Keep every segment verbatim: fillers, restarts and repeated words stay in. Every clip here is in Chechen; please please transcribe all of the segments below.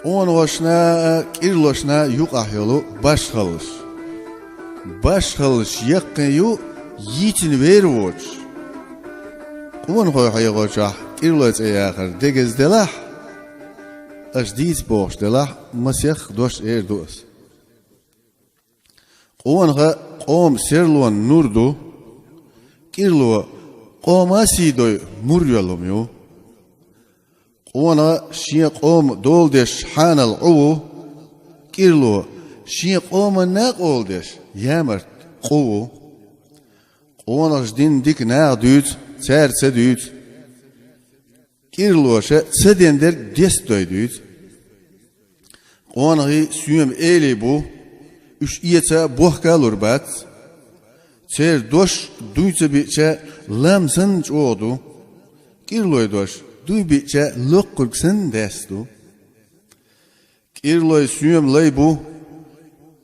Къонахошна а, кӀирлошна а юкъахь йолу башхаллаш. Башхаллаш яккхий ю йийцина вер воцуш. Къонахой хьехочохь кӀирлой цӀе яхар дегаза делахь, аша дийца бохуш делахь, масех дош эр ду аса. Къонаха къоман серлонан нур ду, кӀирло къоман сий дой мур йолу хӀума ю. Къонаха шен къоман дола деш хьанал Ӏу ву, кӀирло шен къоманна а къола деш ямарта къу ву. Къонахаша дина дика наха дуьйцу, цара ца дуьйцу. КӀирлоша ца ден дерг дестадой дуьйцу. Къонахий соьман элий бу, уьш эца а, бохка а лур бац. Церан дош дуй ца биъча, лам санна чӀогӀа ду. КӀирлой дош дуй биъча, локкхург санна даьсса ду. КӀирлой соьман лай бу,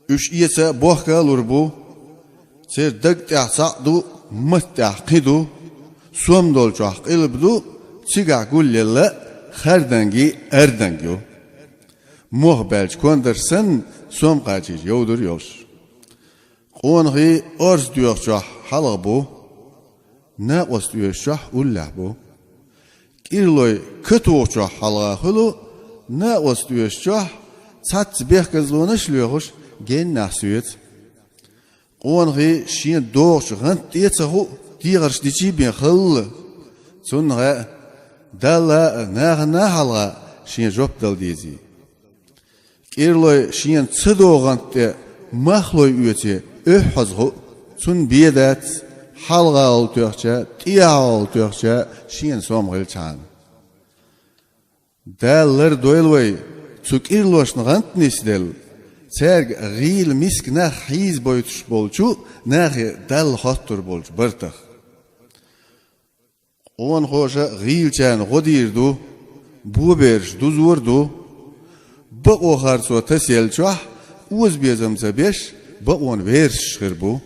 уьш эца а, бохка а лур бу. Церан даг тӀехь цхьаъ ду, матта тӀехь кхин ду. Сом долчохь къилба ду, цигахь гулъелла харданги арданг ю. Мох баьлча кондарш санна, сом кхачийча йовдур йолуш. Къонахий орца доьхучохь хьалха бу, накъост оьшучохь уллехь бу. КӀирлой катухучохь хьалха хуьлу, накъост оьшучохь цхьацца бехказлонаш а лоьхуш, геннахь соьца. Къонахий шен догӀучу гӀанта тӀе а ца хуу, дехарш дичий бен халла. Цунна хаьа, Далла а, нахана а хьалха шен жоп дала дезий. КӀирлой шена ца догӀу гӀанта тӀе махлой оьций, оьхьаза хуу, цунна бен дац, хьалха гӀолла тоьхча, тӀехьа гӀолла тоьхча шена сом хилчхьана. Дала лардойла вай цу кӀирлошна гӀанта нисделла, цаьрга гӀийла миска нах хьийзабойтуш болчу нахе Далла хоттур болчу бартах. Къонахоша гӀийлачарна гӀо дийр ду, бобераш дузор ду. Бакъо харцо тасаеллачохь, озабезам ца беш, бакъонан верасаш хир бу,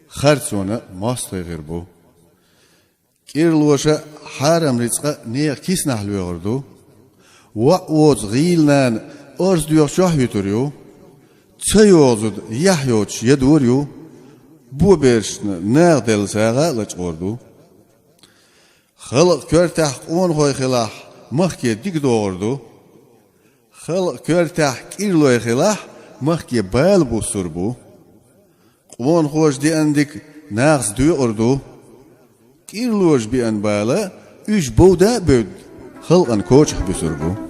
харцонан мостагӀий хир бу. КӀирлоша хьарам рицкъа нехан киснахь лоьхур ду. ВоӀ воцу гӀийла нана орца доьхучохь а вуьтур ю. Ца йогӀу зуда яхь йоцуш ядор ю. Боберашна наха делла сагӀа а лачкъор ду. Халкъан коьртехь къонахой хилахь, махке дика догӀур ду. Халкъан коьртехь кӀирлой хилахь, махке бала буссур бу. Къонахоша деана дика нахаца доькъур ду. КӀирлоша беана бала уьш бовда а бевдда, халкъана кочахь буьсур бу.